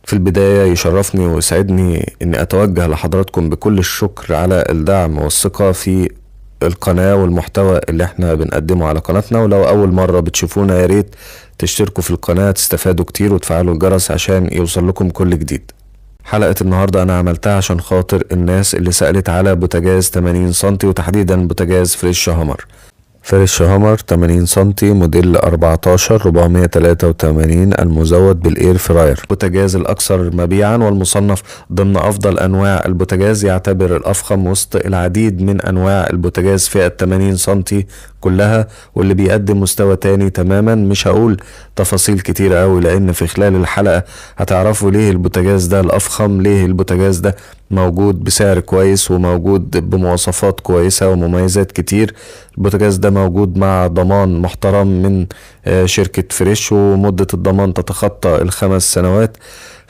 في البداية يشرفني ويسعدني اني اتوجه لحضراتكم بكل الشكر على الدعم والثقة في القناة والمحتوى اللي احنا بنقدمه على قناتنا. ولو اول مرة بتشوفونا يا ريت تشتركوا في القناة، تستفادوا كتير وتفعلوا الجرس عشان يوصل لكم كل جديد. حلقة النهاردة انا عملتها عشان خاطر الناس اللي سألت على بوتاجاز 80 سنتي، وتحديدا بوتاجاز فريش هامر. فريش هامر 80 سنتي موديل 14483 المزود بال air fryer، بوتاجاز الاكثر مبيعا والمصنف ضمن افضل انواع البوتاجاز، يعتبر الافخم وسط العديد من انواع البوتاجاز فئة 80 سنتي كلها، واللي بيقدم مستوى تاني تماما. مش هقول تفاصيل كتيرة قوي لان في خلال الحلقة هتعرفوا ليه البوتاجاز ده الافخم، ليه البوتاجاز ده موجود بسعر كويس وموجود بمواصفات كويسة ومميزات كتير. البوتاجاز ده موجود مع ضمان محترم من شركة فريش، ومدة الضمان تتخطى ال5 سنوات.